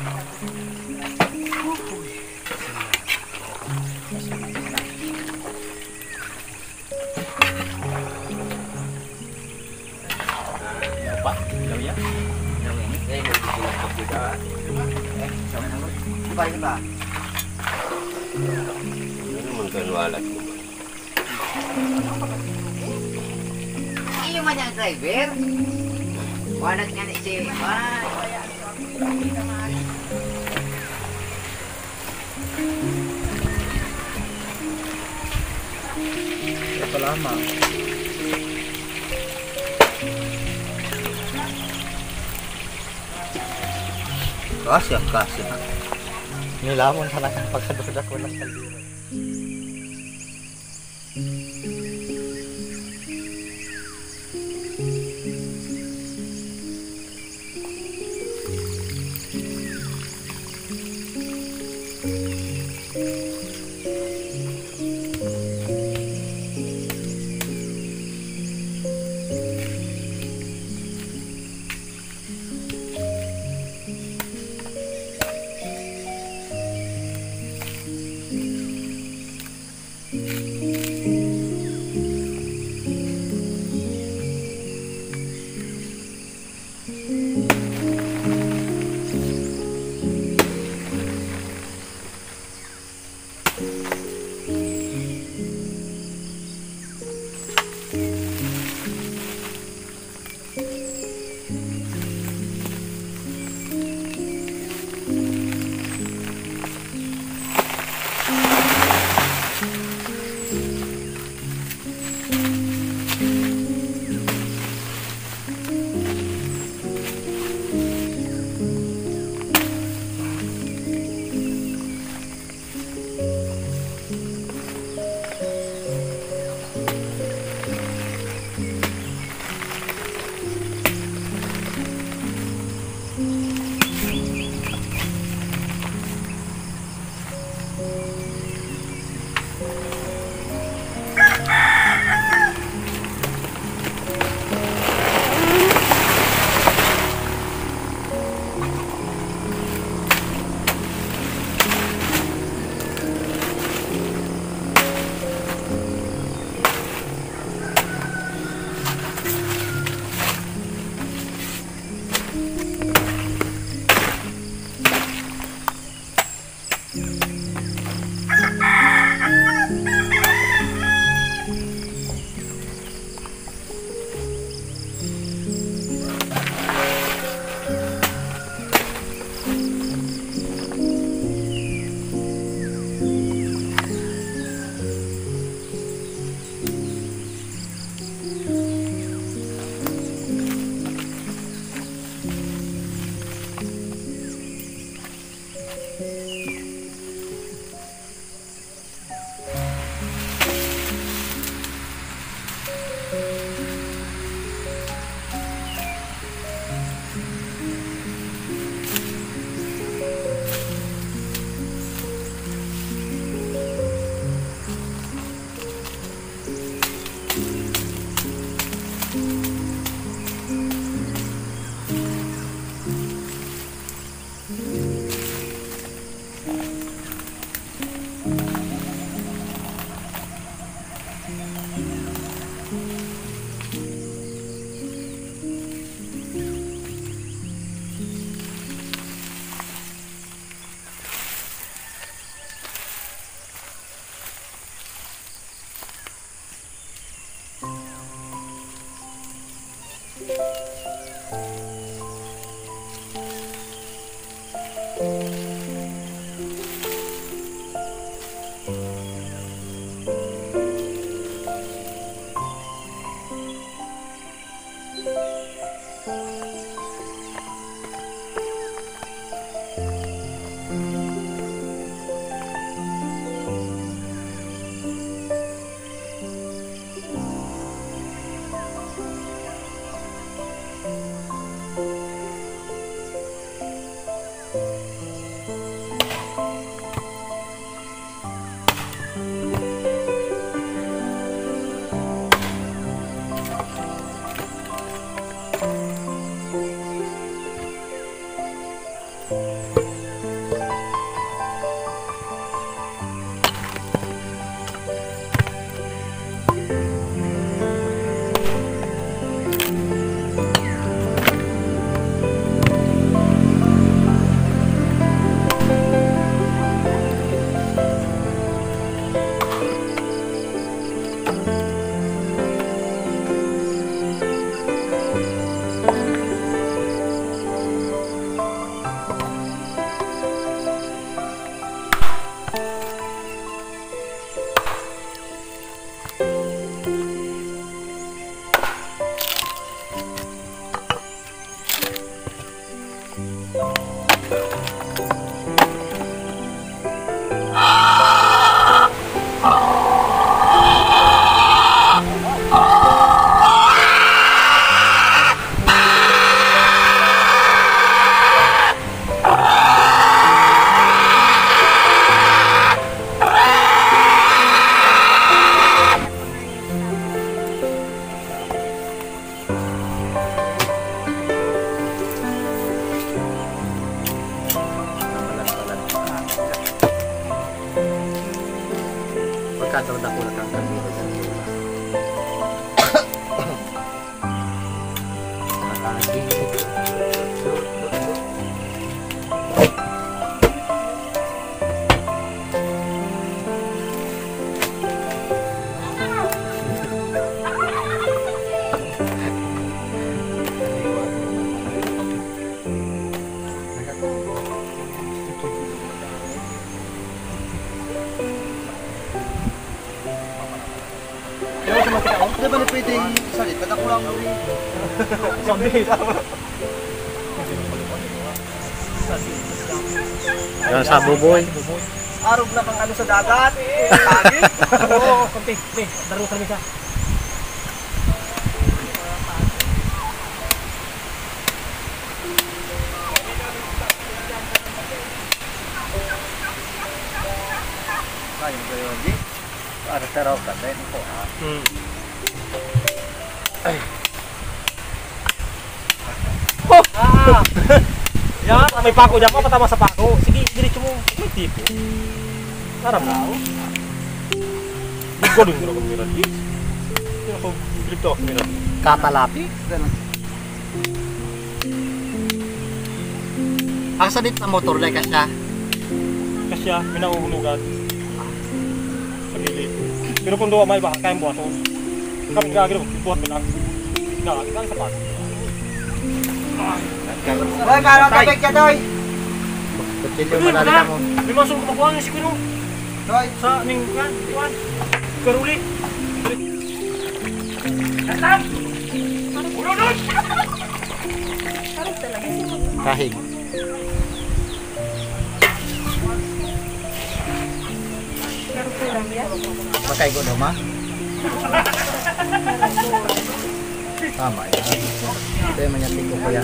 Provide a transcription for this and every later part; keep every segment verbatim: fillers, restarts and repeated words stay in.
Apa? Hello, ya? Hello, ya? Eh, may gusto na pagkita, ah. Eh, siya mo. Di ba, di ba? Ano naman kan wallet mo? Iyo man ang driver. Wallet nga ni si, ah. Ito lamang. Kasya, kasya. Nilamon sa laking pagkadurdak, walang kaldero. Kadang dakula kang kandila sa dakula. Nakakasisip. Ayaw sa mga kita, oh. Di ba na pwedeng salit? Ba't ako lang uli? Zombie. Yan sa buboy. Arog na kang ano sa dagat. Lagi. Oo, kunti. Pre, daro kami sa. Ayun kayo, di? Para sa raw ka, dahil ko, ha? Hmm. Ay. Oh! Ah! Yan, may pako dyan, mapatama sa pako. Sige, diretso mo. May tipo. Aram na ako. Galing na ako, Mira G. Hindi ako direkto ako, Mira G. Katalapi? Asa dit na motor, dai ka siya? Kasya, minahuhulugan. Sa gilid. Pero kung duwa may baha, kayang buhaton. Kami nagagano, buhat mo lang. Nagagano, sa pag. Hoy, parang Tay. Kapit ka, Toy! Kutsilyo, Uy, madali wala. Ka mo. May masong kumakuha ng siguro. Toy! Sa ning, kuwan, kuwan. Karuli. Atan! Ulunod! Kahig. Makaigo daw, ma? Tama yan. Ito yung manyakit ko, kuya.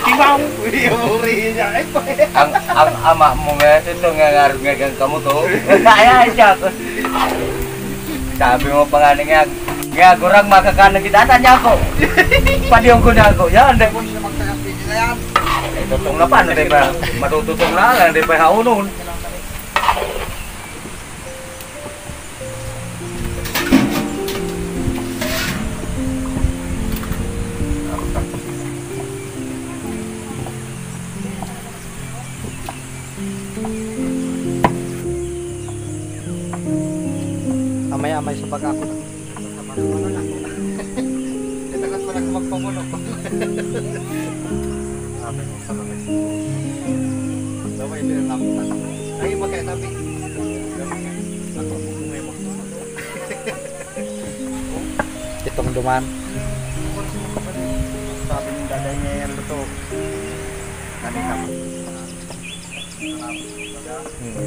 Timaw! Uy, uri niya. Ay, pa. Ang, ang ama mo nga, ito nga ngarog nga gang kamo to. Ayan siya. Sabi mo pa nga niya, nga gurang makakanan kita, ata niya ako. Padiyong ko na ako. Yan, dahil Tapos na magtagas, pwede na yan. Eh, tutong na pa, ano, di pa? Matututong na lang, di pa haunon. Amay-amay sa pag-ako. Ito ka pala magpamuno. Sabi ko sa mga siko. Dawa, ito yung namutan. Ay, iba kaya sabi. Ako, kung may magpamuno. Itong duman. Sabi ng daday niya yan, luto. Kanina pa. Hmm.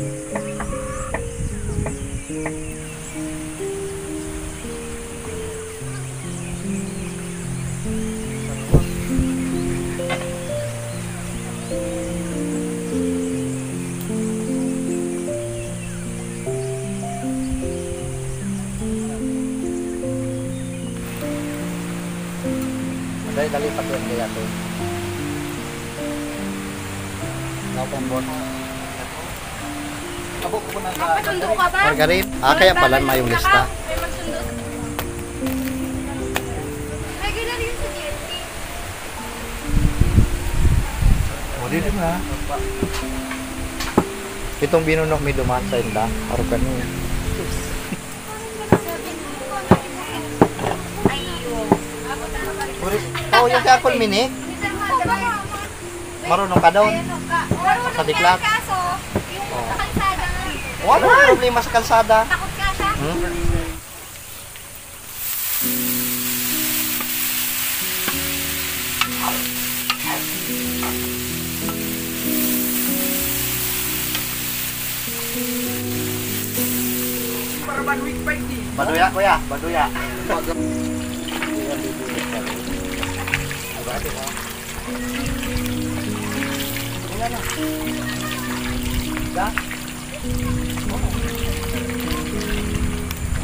Dali, dali, pati ang gaya to. Ikaw pong boss. Abo ko na sa Magpasundo ka ba? Margarine? Ah, kaya pala mayong lista. May magsundo sa May ganun yun sa G L P. O, di, di ba? Itong binunok mi duman sa inda, arugan mo. Ay, iyo. Uri, tao yung kaya kulminik? Marunong ka doon? Sa diklat? Kaso, yung Oh. Sa kalsada nga. Wala problema sa kalsada. Takot ka siya. Hmm? Baduya, kuya. Baduya.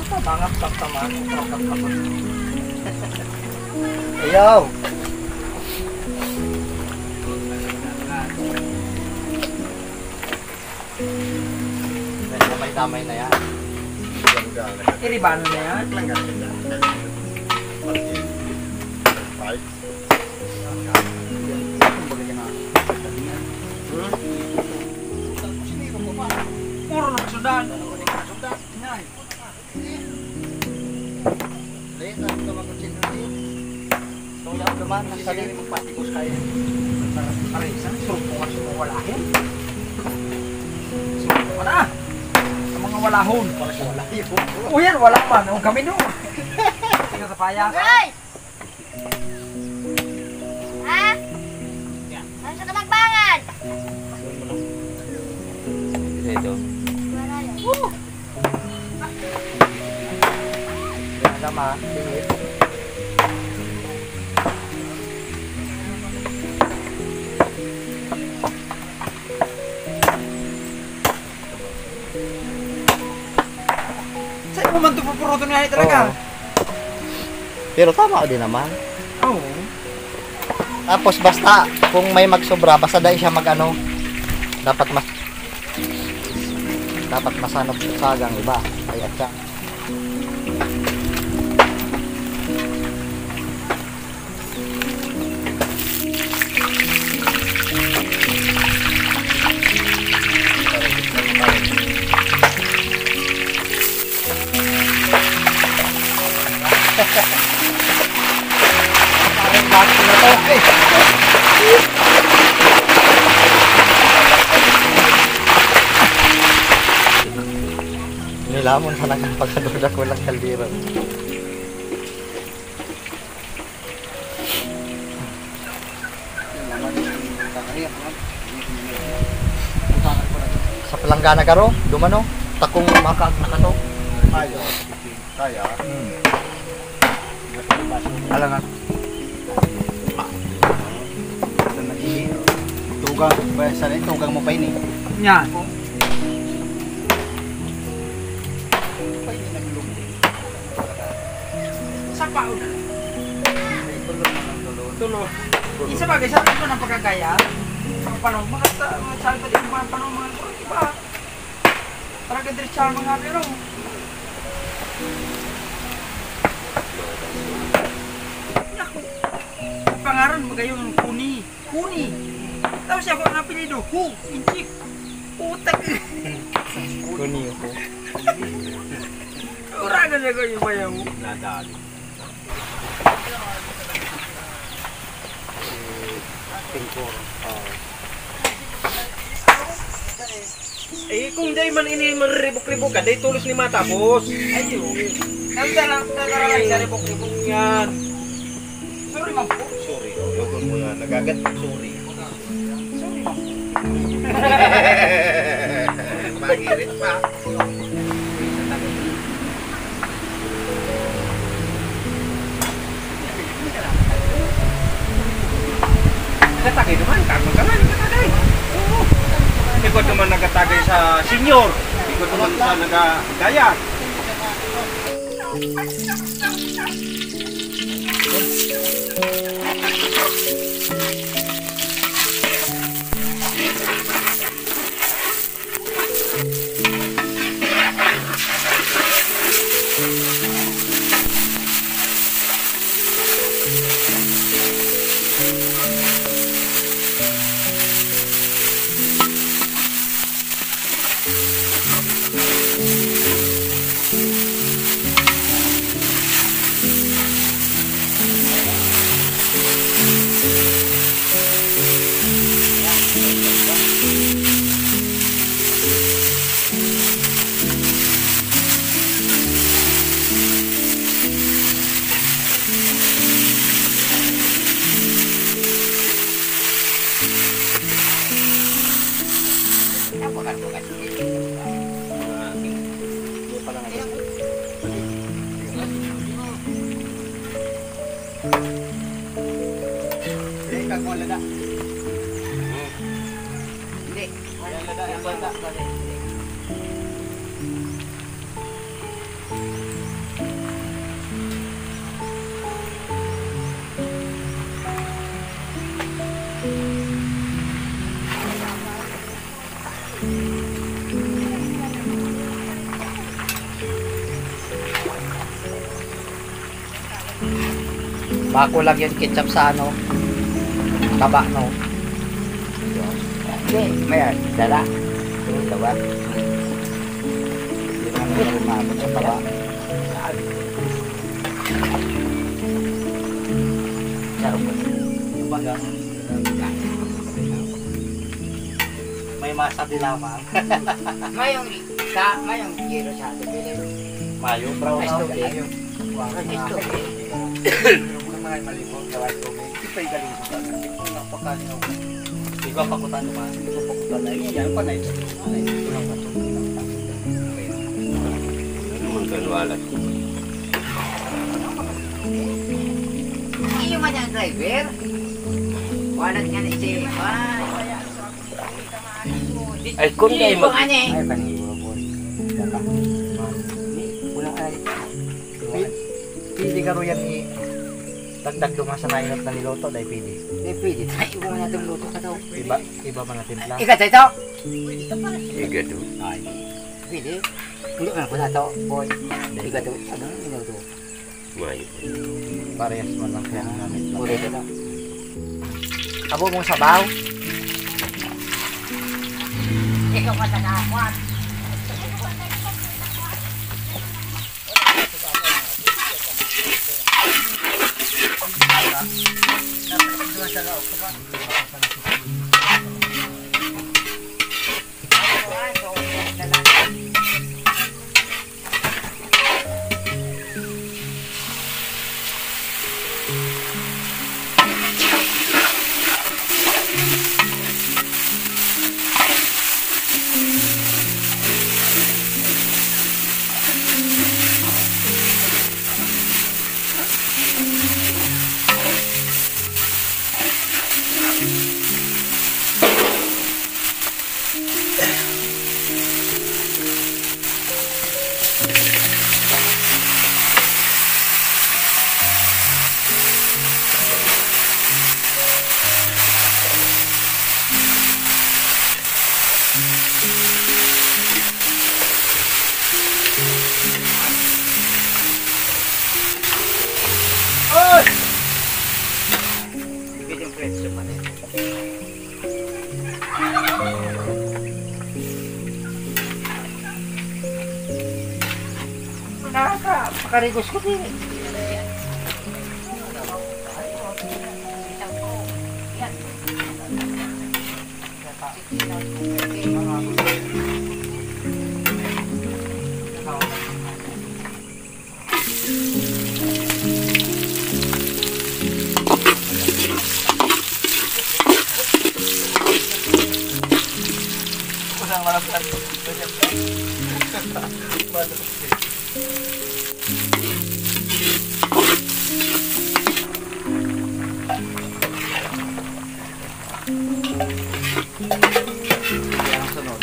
Ito, mga sakta, mga sakta, mga sakta. Ayaw! Damay-damay na yan. Iribano na yan. Five. Puro na sudan. Inay. Dahil na ito magkutsilyo, eh. Ito yung naman, nasa Sige, dito. Magpatikos kayo. Pare, isang surungan sa mga walahin. Surungan na. Sa mga walahon. Para sa walahin. O yan, wala man. O kami no. Tingnan sa payas. Aray! Ha? Saan sa kamagbangan? Ito. Wala yan. Woo! Yan, tama. Tingit. Saan mo man ito pupuruton nga talaga? Oo. Pero tama din naman. Oo. Tapos basta kung may magsobra, basta dai siya mag-ano, dapat mas, dapat masanop sa sagang iba. Ay, at siya. Nilamon sa nagpagkadura ko lang kaldero. Sa palanggana karo, dumano, takong makaag na kato. Ayo, kaya. Hmm. Alangan. Tugang, ba, sa rin, tugang mo pa ini. Yan. Sa paon na. Tulo. Isa bagay, sa rin ko ng pagkagaya. Mga panahon, mga sa, mga sa, mga panahon, mga iba. Talaga diretsahan mga pero. Naku. Pangaran, magayon, Kuni. Kuni. Tapos ako ang apelido, Hu, Inchik. Putak. Kuni ako. Uragan na ko yung bayaw. Nadali. Tingkor. Oh. Eh, kung dai man ini mariribok-ribok ka, dai tolos ni matapos. Ayo. Nagdala, nagdala lang sa ribok-ribok. Yan. Sorry, ma'am. Sorry. Oh, yun mo yan. Nagagat. Sorry. Sorry, ma'am. Pangirit pa. Nagatagay naman, tama ka nga, nagatagay. Oo. Ikaw naman nagatagay sa senior. Ikaw naman sa nagagaya. Hindi. Yan, lada, yan, banda. Bako lang yun, ketchup sa ano, taba, no? Hindi, may dala. Yung taba. Hindi naman umabot sa taba. Sarap. Yung baga, may masabi lamang. Mayong sa, mayong yero sa atin, pwede. Mayo, brown Ay, out. Stupid. Mayo. Ay, stupid. Yung mga malipong gawa, stupid. Ito yung galing ko sa akin. Ito yung napakain ako. Iba pa ko tayo, ma. Ito pa ko tayo. Yan, yan, panay. Panay. Ito lang pa ito. Ano man ka, wala? Iyo man ang driver. Walat nga na isi. Ah. Ay, kung di Ito mag- nga ni. Ay, paniguro po. Saka, wala ay. Pi-, pili ka ro yan i-, dagdag duman sa nainot na niluto, dahil pili. Hindi, pwede. Tayo mo na itong luto ka to. Iba, iba man ang timpla. Ika, ito. Iga to. Ay, pwede. Hindi ka na po na ito, boy. Ika to. Ano yung niluto? Mayo. Parehas man lang siya ang gamit. Puro ito na. Abo mong sabaw? Ikaw pa sa kawan. Oy! Ibig yung pretso pa rin. Nakaka-, pakarigos ko din. Yan ang sunod.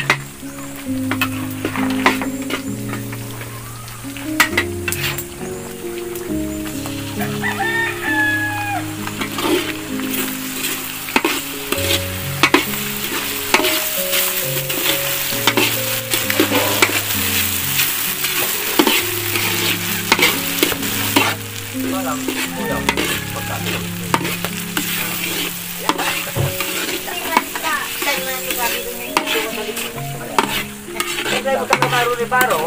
Walang kulang. Pagkain. Siyempre, huwag kang mabaro ni Baro.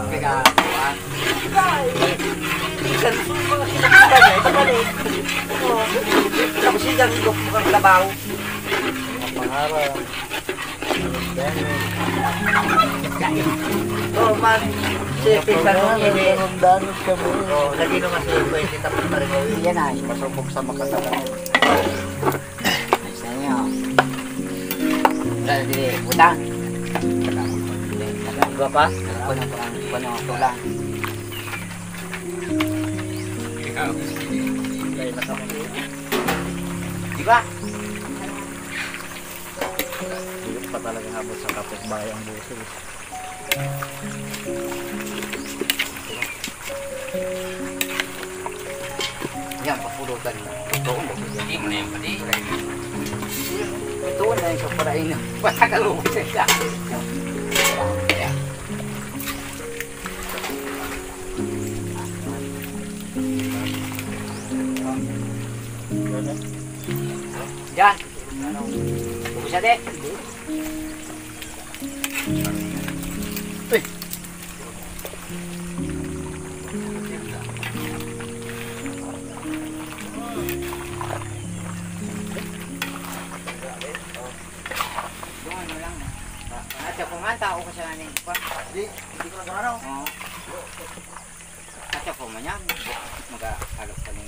Teka, ah. Minsan, mga kinakita niya, ito pala eh. Oo. Tapos yung gagawin ko, mukhang trabaho. Mga pangarap. Oh, man. Si Pisa nung ini. Danos kami. Oh, lagi naman si Pwede tapos pa rin. Yan ay. Masubok sa makatalan. Sa inyo. Dili, buta. Nagkakagwa pa? Kuno, kuno, kuno, kulang. Di ba? Dili pa talaga habot sa kapitbahay ang buto, eh. Yan, papulutan. Tuon ba siya? Hindi mo na yan, pati. Tuon na yung kaparain. Basta kalubog siya. Yan. Yan. Bukod siya, de. Uy! Dungan mo lang. At siya, kung ang tao ko siya na yung pa. Di, hindi ko nagkakaroon. Oo. At siya, kung man yan, mag-aalok pa niya.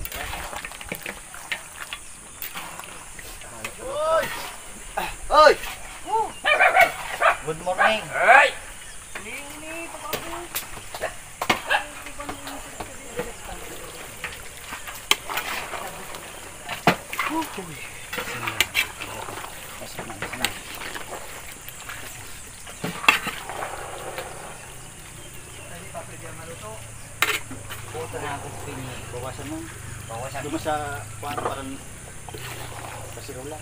Oy! Good morning. Ay! Puta na ako, pini. Bawasan mo. Bawasan. Doon sa kwan, parang kasirola.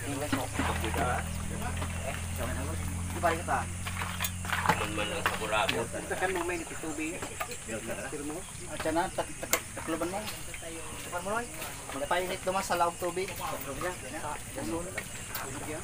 Yung guys, oh. Pagkita, ha? Eh, sama na mo. Di ba, ito, ah? Kung man ang saburago. Takan mo, may tubig. Pero mo, at siya na, tak-, tak-, takloban mo. Takloban mo, Roy. Magpainit naman sa laog tubig. Sa gasol. Tubig yan.